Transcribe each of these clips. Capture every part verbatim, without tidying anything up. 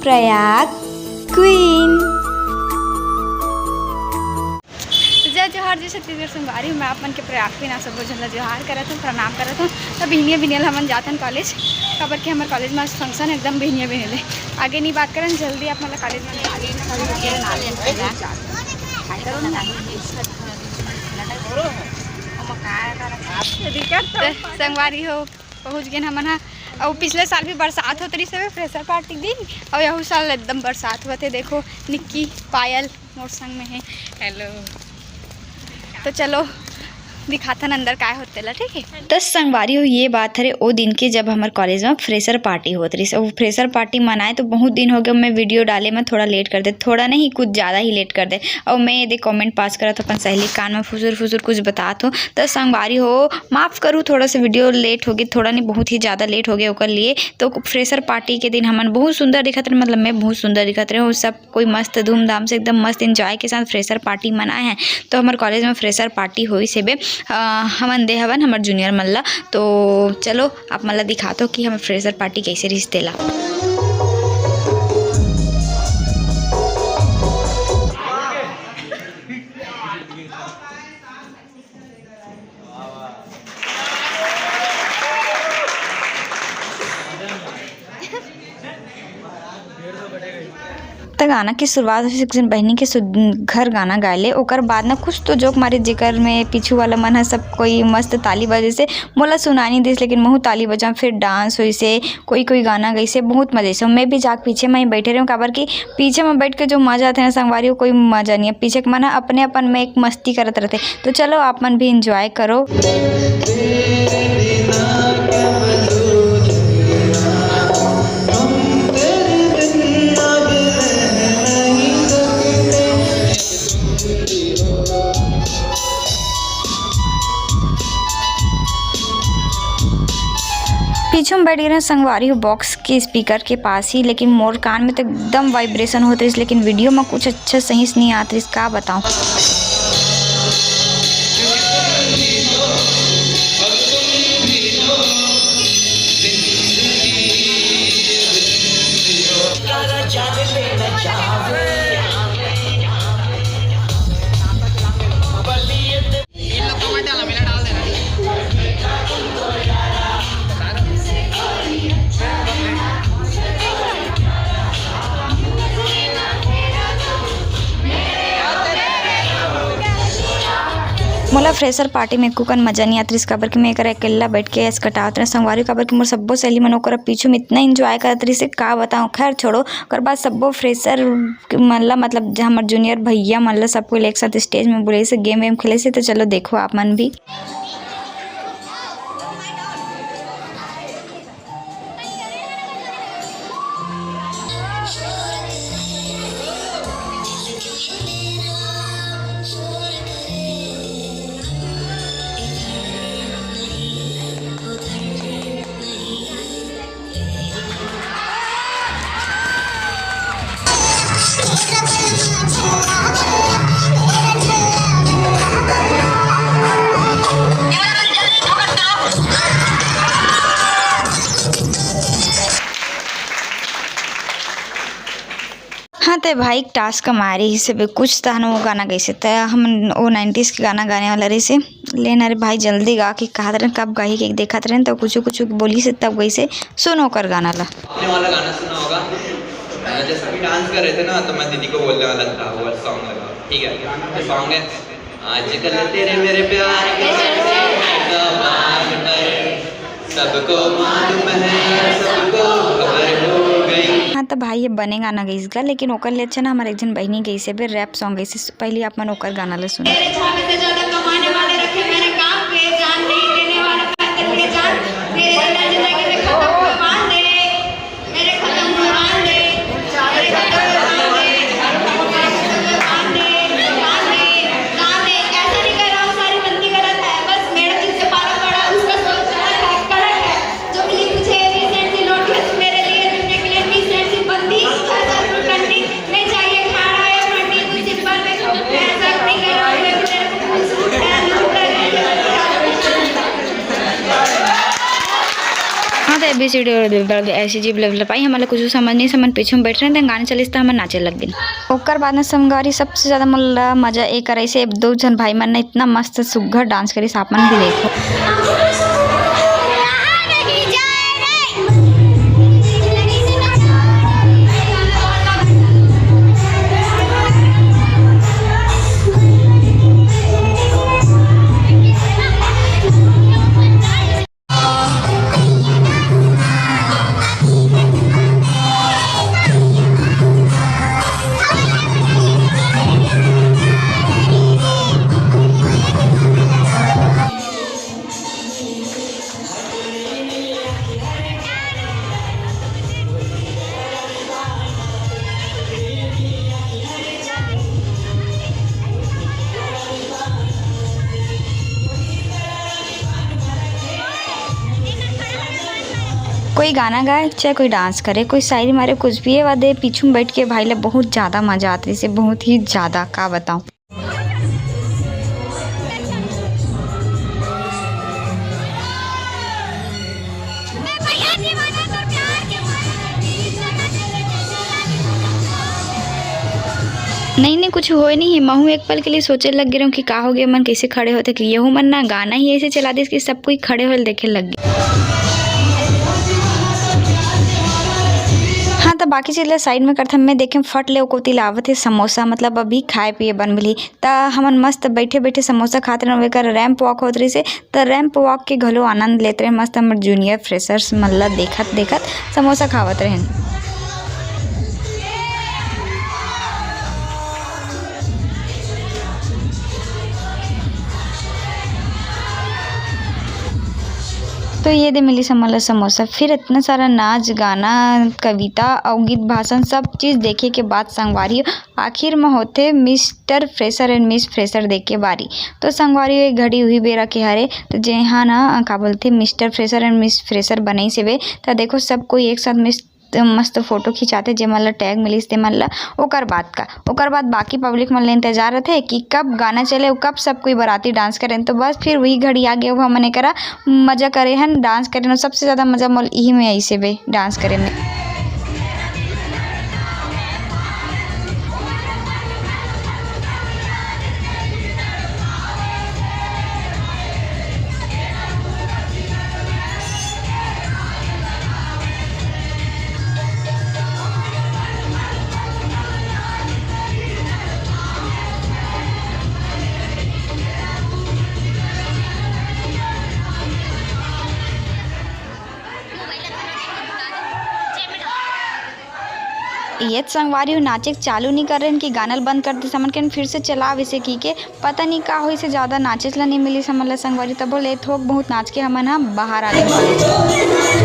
Prayag queen. जय जोहार, जय छत्तीसगढ़ संगवारी, मैं आप मन के प्रयाग क्वीन आप सबो झन ला जोहार करत हूँ, प्रणाम करत हूँ। त बिहनिया बिहनिया ल हमन जाथन कॉलेज, काबर के हमर कॉलेज में फंक्शन एकदम बिहनिया बिहनिया ले। आगे नहीं बात करन, जल्दी आप मन ला कॉलेज में त संगवारी हो, पहुँच गेन हमन ह। अउ पिछले साल भी बरसात होत रहिस हवे, फ्रेशर पार्टी दिन, अउ यहू साल एकदम बरसात होत हे। देखो, निक्की, पायल मोर संग में हे। हेलो। तो चलो, दिखाथन अंदर काय होत तेला, ठीक है? त संगवारी हो, ये बात हरे ओ दिन के, जब हमर कॉलेज में फ्रेशर पार्टी होत रहिस। अउ फ्रेशर पार्टी मनाए तो बहुत दिन हो गए, मैं वीडियो डाले में थोड़ा लेट कर दे, थोड़ा नहीं, कुछ ज़्यादा ही लेट कर दे। अउ मैं ये दे कमेंट पास करत हूँ, अपन सहेली कान में फुसुर फुसुर कुछ बतात हूँ। त संगवारी हो, माफ़ करू, थोड़ा सा वीडियो लेट हो गई, थोड़ा नहीं, बहुत ही ज़्यादा लेट हो गया ओकर लिए। तो फ्रेशर पार्टी के दिन हमन बहुत सुंदर दिखत रहे, मतलब मैं बहुत सुंदर दिखत रहे, और सब कोई मस्त धूमधाम से एकदम मस्त एंजॉय के साथ फ्रेशर पार्टी मनाए हैं। तो हमर कॉलेज में फ्रेशर पार्टी होइस हेबे, अ, हमन दे हवन हमर जूनियर मन ला। तो चलो आप मन ला दिखाथो कि हमर फ्रेशर पार्टी कैसे रहिस तेला। त गाना के शुरुआत होइस एक झन बहिनी के सु-, घर गाना गाए ले। ओकर बाद न कुछ तो जोक मारे, जेकर में पीछू वाला मन ह सब कोई मस्त ताली बजे से मोला सुनाई नहीं दिस, लेकिन महू ताली बजाम। फिर डांस होइस हे, कोई कोई गाना गइस हे, बहुत मजा आइस हे। मैं भी जाके पीछे में ही बैठे रहे हूँ, काबर कि पीछे में बैठ के जो मजा आथे ना संगवारी, वो कोई मजा नहीं है। पीछे के मन ह अपने अपन में एक मस्ती करत रहते। तो चलो आप मन भी एंजॉय करो। पीछू में बैठ गए संगवारी हो बॉक्स के स्पीकर के पास ही, लेकिन मोर कान में तो एकदम वाइब्रेशन होत रहिस, लेकिन वीडियो में कुछ अच्छा सही से नहीं आत रहिस, का बताऊं। मोला फ्रेशर पार्टी में कुकन मजा नहीं आत रहिस, काबर कि मैं एकरा अकेला बैठ के ऐस कटावत रहे संगवारी, काबर कि मोर सब्बो सहेली मन ओकरा पीछू में इतना एंजॉय करत रहिस, का बताऊं। खैर छोड़ो, ओकर बाद सब्बो फ्रेशर मन ला, मतलब, जे हमर जूनियर भैया मन ला, सबको एक साथ स्टेज में बुलाइस हे, गेम वेम खेलिस हे। तो चलो देखो आप मन भी। हाँ, ते भाई, टास्क मारी ही से भी कुछ तहन वो गाना गइसे, त हम वो नाइंटीज़ के गाना गाने वाला रहिसे। लेना रे भाई, जल्दी गा के कहत रहन, कब गाही के देखत रहन, त कुछ कुछ बोलिसे, तब गइसे। सुनो ओकर गाना ला। आपने वाला गाना सुना होगा, अ, जैसे अभी डांस कर रहे थे ना, तो मैं दीदी को बोलने वाला था, वो वाला सॉन्ग लगा, ठीक है? तो सॉन्ग है, आजकल तेरे मेरे प्यार के चर्चे हैं कबार पर, सबको मालूम है, सबको खबर हो गई। हाँ, त भाई, ये बने गाना गइस गा, लेकिन ओकर ले अच्छा ना हमारे एक झन बहिनी गइसे बे रैप सॉन्ग गइसे। पहले आप मन ओकर गाना ला सुनो। तेरे छापे से ज्यादा कमाने वाले रखे मैंने काम पे, जान नहीं देने वाला बेहतर ये जान, तेरे बिना जिंदगी में खत्म हुए मान दे। मेरे खत्म हुए मान दे, मेरे खत्म हुए मान दे, मेरे खत्म हुए मान दे, जान दे, जान दे। ऐसा नहीं कर रहा हूँ, सारी बनती गलत है। बस मेरा जिससे पाला पड़ा, उसका सोच गलत है, गलत है। जो मिली मुझे बीस सेंट की नोट, मेरे लिए तुमने के लिए बीस सेंट की बंदी, ऐसा फुल कंटी, मैं चाहिए खाना या फंडी, तू सिंपल में, ऐसा नहीं कर रहा हूँ, मैं भी तेरे को ऐसी जीव लपलपाई, हमन ला कुछ समझ नहीं, समझ पीछू में बैठ रहे थे, गाना चलिस त हमन नाचे लग गए। ओकर बाद में संगवारी सबसे ज्यादा मोला मजा ए करे से दो झन भाई मन ने इतना मस्त सुग्घर डांस करिस, आप मन भी देखो। कोई गाना गाए, चाहे कोई डांस करे, कोई शायरी मारे, कुछ भी, ये वादे पीछू में बैठ के भाई ला बहुत ज्यादा मजा आत रहिसे, बहुत ही ज्यादा, का बताऊं। नहीं, नहीं, कुछ होए नहीं है। महू एक पल के लिए सोचे लग गे रहूं कि का हो गया, मन कैसे खड़े होते, कि यहू मन ना गाना ही ऐसे चला दिस कि सब कोई खड़े होए ल देखे लग गे। हाँ, त बाकी चीज ला साइड में करथन, मैं देखें फट ले ओ कोती लावत हे समोसा, मतलब अभी खाए पिए बन मिलही। त हमन मस्त बैठे बैठे समोसा खात रहन, एकर रैंप वॉक होत रहिसे, त रैंप वॉक के घलो आनंद लेत रहे। मस्त हमर जूनियर फ्रेशर्स मन ला देखत देखत समोसा खावत रहन। तो ये दे मिलिस हमन ला समोसा, फिर इतना सारा नाच गाना, कविता अउ गीत भाषण, सब चीज देखे के बाद संगवारी आखिर में होथे mister fresher and miss fresher देखे के बारी। तो संगवारी एक घड़ी उही बेरा के हरे, तो जेहा ना का बोलथे mister fresher and miss fresher बनई सेवे, त देखो सब कोई एक साथ मिस मस्त फोटो खिंचाथे, जेमन ला टैग मिलिस तेमन ला। ओकर बाद का, ओकर बाद बाकी पब्लिक मन ले इंतजार रथे कि कब गाना चले अउ कब सब कोई बाराती डांस करें। तो बस फिर वही घड़ी आ गया, वो हमन एकरा मजा करे हन, डांस करे हन। सबसे ज्यादा मजा मोल इही में आइसे बे, डांस करे में। ये संगवारी हो नाचे के चालू नहीं कर रहे कि गाना ल बंद कर दे, समन के फिर से चलाव इसे की के पता नहीं का होइसे, ज्यादा नाचेच ला नहीं मिलिस हमन ला संगवारी, तभो ले थोक बहुत नाच के हमन ह बाहर आ गए।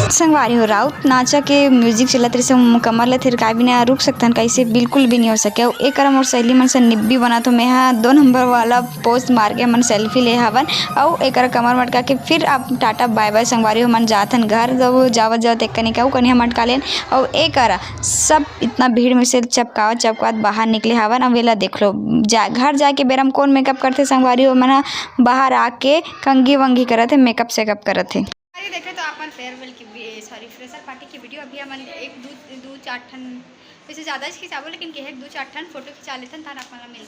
संगवारी हो, राउत नाचा के म्यूजिक चलत रहिसे, कमर ल थिरकाए बिना रुक सकथन, कइसे बिल्कुल भी नहीं हो सके। अउ एकर मोर सहेली मन से निब्बी बनत हो, मैं हा दो नंबर वाला पोज मार के हमन सेल्फी ले हवन। अउ एकर कमर मटका के फिर आप टाटा बाय बाय संगवारी हो, हमन जाथन घर। जब जावत जावत एक कनी के अउ कनी हम अटका लेन। अउ एकर सब इतना भीड़ में से चपकावत चपकावत बाहर निकले हवन। अब एला देख लो, जा, घर जाके बेरा म कौन मेकअप करथे संगवारी हो, मन ह बाहर आके कंघी वंघी करत हे, मेकअप सेकअप करत हे। अरे देखे तो अपन फेयरवेल की, सॉरी, फ्रेशर पार्टी की वीडियो अभी हमन एक दू, दू चार ठन, वैसे ज़्यादा ही खिंचाबो, लेकिन कहे दू चार ठन फोटो खिंचा लेथन, तार अपन ला मिल।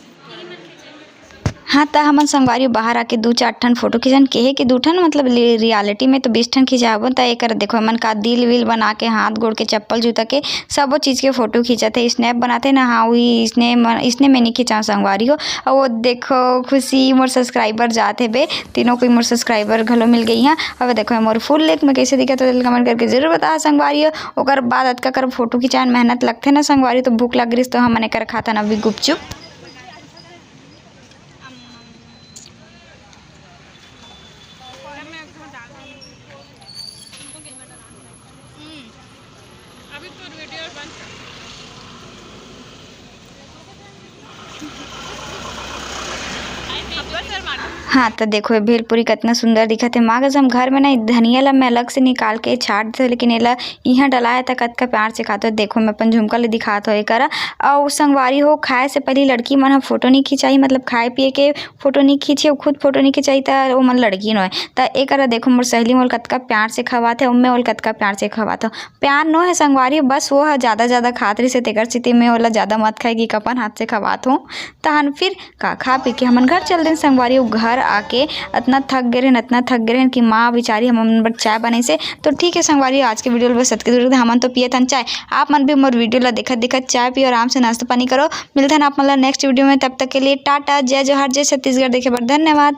हाँ, त हमन संगवारी बाहर आके दू चार ठन फोटो खिंचन, केहे कि दू ठन, मतलब, रियलिटी में तो बीस ठन खिंचाबो। त एकर देखो, हमन का दिल विल बना के, हाथ गोड़ के, चप्पल जूता के, सबो चीज के फोटो खींचत हे। स्नैप बनाते ना, हाँ, वही इसने म-, इसने में नहीं खिंचाओ संगवारी हो। और वो देखो, खुशी मोर सब्सक्राइबर जात हे बे, तीनों कोई मोर सब्सक्राइबर घलो मिल गई हैं। अब देखो, मोर फुल लुक में कैसे दिखत हे, कमेंट करके जरूर बता संगवारी हो। ओकर बाद अतका कर फोटो खिंचान मेहनत लगथे ना संगवारी, तो भूख लग रही, तो हमन एकर खाथन अभी गुपचुप। हाँ, त देखो, ये भेलपुरी कतना सुंदर दिखत हे। माँ कसम, घर में ना, धनिया ला मैं अलग से निकाल के छाट देथों, लेकिन एला इहाँ डलाए त कतका प्यार से खाथों। देखो, मैं अपन झुमका ले दिखात हों एकरा। अउ संगवारी हो, खाए से पहली लड़की मन ह फोटो नहीं खिंचाई, मतलब खाए पिए के फोटो नहीं खींची, अउ खुद फोटो नहीं खिंचाई, त वो मन लड़की नोहे। त एकरा देखो, मोर सहेली मोल कतका प्यार से खवात हे, अउ मैं ओल कतका प्यार से खवात हों। प्यार नोहे संगवारी, बस वो ह ज्यादा ज्यादा खात रहिस हे, तेकर सेती मैं ओला ज्यादा मत खाए कि अपन हाथ से खवात हों। तहन फिर का, खा पी के हमन घर चल देन संगवारी। अउ घर आके अतना थक गे रहेन, अतना थक गे रहेन कि माँ बेचारी हमन बर चाय बनाइस हे। तो ठीक है संगवारी, आज के वीडियो ल बस अतके दूर रखते, हमन तो पियत हन चाय। आप मन भी मोर वीडियो ला देखत देखत चाय पियो, आराम से नाश्ता पानी करो। मिलथन आप मन ला नेक्स्ट वीडियो में, तब तक के लिए टाटा, जय जोहार, जय छत्तीसगढ़। देखे बर धन्यवाद।